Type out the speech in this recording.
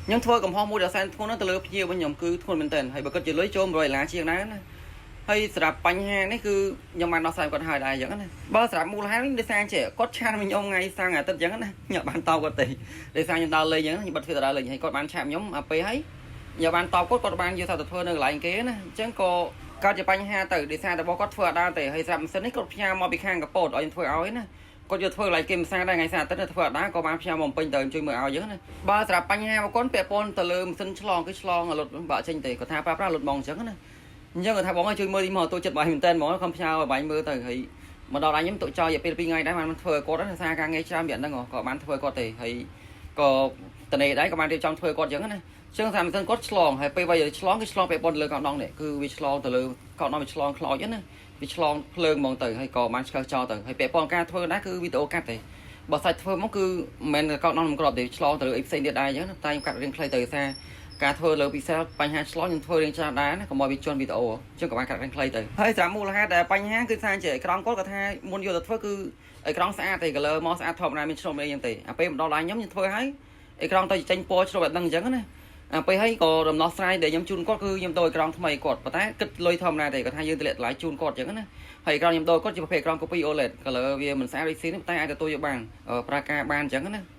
ខ្ញុំធ្វើកំហុសមួយដ៏សែនធ្ងន់ទៅលើភ្ញៀវវិញខ្ញុំគឺធ្ងន់មែនទែនហើយបើគិតជាលុយចូល100ដុល្លារជាងដែរណាហើយសម្រាប់បញ្ហានេះគឺខ្ញុំបានដោះស្រាយគាត់ហើយដែរអញ្ចឹងណាបើសម្រាប់មូលហេតុនេះដោយសារចេះគាត់ chat មកខ្ញុំថ្ងៃសៅរ៍ថ្ងៃអាទិត្យអញ្ចឹងណាខ្ញុំបានតបគាត់ទេដោយសារខ្ញុំដើរលេងអញ្ចឹងខ្ញុំបិទទ្វារទៅដើរលេងហើយគាត់បាន chat ខ្ញុំអាពេលហើយខ្ញុំបានតបគាត់គាត់បានយកថាទៅធ្វើនៅកន្លែងគេណាអញ្ចឹងក៏កើតជាបញ្ហាទៅដោយសារតែរបស់គាត់ធ្វើអត់ដើរទេហើយសម្រាប់ម៉ាស៊ីននេះគាត់ផ្ញើមកពីខាងកពតឲ្យខ្ញុំធ្វើឲ្យណាគាត់យកធ្វើកន្លែងគេមិនសាដែរថ្ងៃសៅរ៍អាទិត្យធ្វើអត់ដើរក៏បានផ្ញើមកពេញទៅជួយមើលឲ្យយើងណាបើសម្រាប់បញ្ហារបស់គាត់ពាក់ព័ន្ធទៅលើម៉ាស៊ីនឆ្លងគឺឆ្លងរត់បើចេញទេគាត់ថាប្រើប្រាស់រត់ហ្មងអញ្ចឹងណាអញ្ចឹងគាត់ថាបងឲ្យជួយមើលទីមកទូចិត្តបាយមែនតើហ្មងខំផ្ញើឲ្យបាញ់មើលទៅហើយមកដល់ដៃខ្ញុំទុកចោលរយៈពេល2ថ្ងៃដែរបានធ្វើឲ្យគាត់ថាការងារច្រើនវាហ្នឹងក៏បានធ្វើគាត់ទេហើយក៏តនេដែរក៏បានរៀបចំធ្វើគាត់អញ្ចឹងណាចឹងថាម៉ាស៊ីនគាត់ឆ្លងហើយពេលវាឆ្លងគឺឆ្លងពាក់ព័ន្ធលើកោដងនេះគឺវាឆ្លងទៅលើកោដងវាឆ្លងខ្លោចណាវាឆ្លងភ្លើងហ្មងទៅហើយក៏បានឆ្កឹះចោលទៅហើយពាក់ព័ន្ធការធ្វើដែរគឺវីដេអូកាត់ទេបើសាច់ធ្វើមកគឺមិនមែនកោដងមិនក្របទេឆ្លងទៅលើអីផ្សេងទៀតដែរអញ្ចឹងតែខ្ញុំកាត់រៀងខ្លីទៅថាការធ្វើលើពិសេសបញ្ហាឆ្លងខ្ញុំធ្វើរៀងច្រើនដែរណាកុំឲ្យវាជន់វីដេអូអញ្ចឹងក៏បានកាត់រៀងខ្លីទៅហើយសម្រាប់មូលហេតុដែលបញ្ហាគឺថាជាអេក្រង់គាត់គាត់ថាមុនយកទៅធ្វើគឺអេក្រង់ស្អាតទេ color មកស្អាតធម្មតាមានឆ្លុំអីអញ្ចឹងទេអាពេលមកដល់ដៃខ្ញុំខ្ញុំធ្វើហើយអេក្រង់ទៅចេញពណ៌ឆ្លុំបែបហ្នឹងអញ្ចឹងណាអាពេលហើយក៏ដំណោះស្រាយដែលខ្ញុំជូនគាត់គឺខ្ញុំដូរអេក្រង់ថ្មីគាត់ប៉ុន្តែគិតលុយធម្មតាទេគាត់ថាយើងតម្លាក់តម្លៃជូនគាត់អញ្ចឹងណាហើយអេក្រង់ខ្ញុំដូរគាត់ជាប្រភេទអេក្រង់ copy OLED color វាមិនស្អាតដូចស៊ីនេះតែអាចទទួលយកបានប្រើការបានអញ្ចឹងណា។